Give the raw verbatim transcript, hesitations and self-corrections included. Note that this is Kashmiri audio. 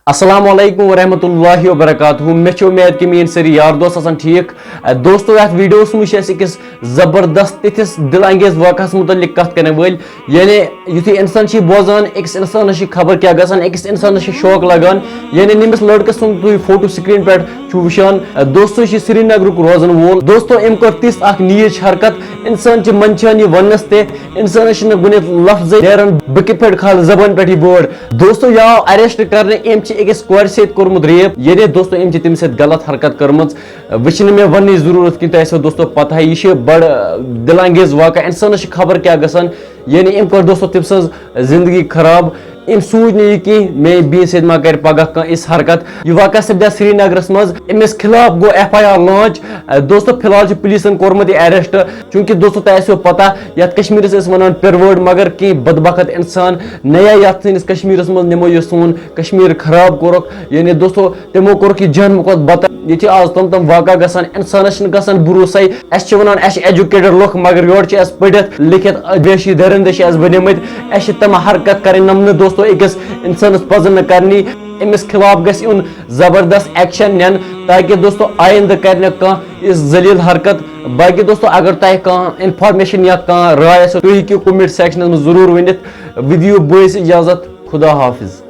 السلام علیکم ورحمۃ اللہ وبرکاتہ۔ مےٚ چھِ اُمید کہِ میٲنۍ سٲری یار دوست آسن ٹھیٖک۔ دوستو، یتھ ویڈیوس منٛز چھِ أسۍ أکِس زبردست تِتھِس دِل انگیز واقعس متعلق کتھ کرن وٲلۍ۔ یعنی یُتھُے انسان چھِ بوزان، أکِس انسانس چھِ خبر کیٛاہ گژھان، أکِس انسانس چھِ شوق لگان۔ یعنی نٔمِس لڑکہٕ سُنٛد تُہۍ فوٹو سکرین پٮ۪ٹھ چھِو وٕچھان، دوستو چھِ سرینگرُک روزن وول۔ دوستو، أمۍ کٔر تِژھ اکھ نیٖچ حرکت، انسان چھِ منٛدچھان یہِ وننس تہِ، انسانس چھِنہٕ گۄڈٕنیتھ لفظے نیران، بہٕ کِتھ پٲٹھۍ کھالہٕ زبانہِ پٮ۪ٹھ یہِ word۔ دوستو، یہِ آو arrest کرنہٕ، أمۍ چھِ أکِس کورِ سۭتۍ کوٚرمُت rape۔ یعنی دوستو، أمۍ چھِ تٔمِس سۭتۍ غلط حرکت کٔرمٕژ۔ وۄنۍ چھِنہٕ مےٚ وننٕچ ضروٗرت کینٛہہ، تۄہہِ آسیو دوستو پتہٕے، یہِ چھِ بڑٕ دِل انگیز واقعہ۔ انسانس چھِ خبر کیٛاہ گژھان، یعنی أمۍ کٔر دوستو تٔمۍ سٕنٛز زندگی خراب۔ أمۍ سوٗنٛچ نہٕ یہِ کینٛہہ، میٛانہِ بیٚنہِ سۭتۍ ما کرِ پگاہ کانٛہہ یِژھ حرکت۔ یہِ واقعہ سپدیو سرینگرس منٛز۔ أمِس خلاف گوٚو F I R launch۔ دوستو، فی الحال چھُ پولیسن کوٚرمُت یہِ arrest۔ چوٗنٛکہِ دوستو، تۄہہِ آسیو پتہ، یتھ کشمیرس ٲسۍ ونان پِروٲڑ، مگر کینٛہہ بدبخت انسان نیا یتھ سٲنِس کشمیرس منٛز، نِمو یہِ سون کشمیر خراب کوٚرُکھ۔ یعنی دوستو، تِمو کوٚرُکھ یہِ جہنمہٕ کھۄتہٕ بدتر۔ ییٚتہِ چھِ آز تِم تِم واقعہ گژھان، انسانس چھِنہٕ گژھان بھروسے۔ اسہِ چھِ ونان، اسہِ چھِ educated لُکھ، مگر یورٕ چھِ اسہِ پٔرِتھ لیکھِتھ ویشی درندٕ چھِ اسہِ بنیمٕتۍ۔ اسہِ چھِ تِم حرکت کرٕنۍ، نم نہٕ دوستو أکِس انسانس پزن نہٕ کرنی۔ أمِس خلاف گژھِ یُن زبردست action نِنہٕ، تاکہِ دوستو آیندٕ کرِ نہٕ کانٛہہ یِژھ ذلیل حرکت۔ باقی دوستو، اگر تۄہہِ کانٛہہ information یا کانٛہہ راے آسہِ، تُہۍ ہیٚکِو comment sectionس منٛز ضروٗر ؤنِتھ۔ وِدیو بٲیِس اجازت، خدا حافظ۔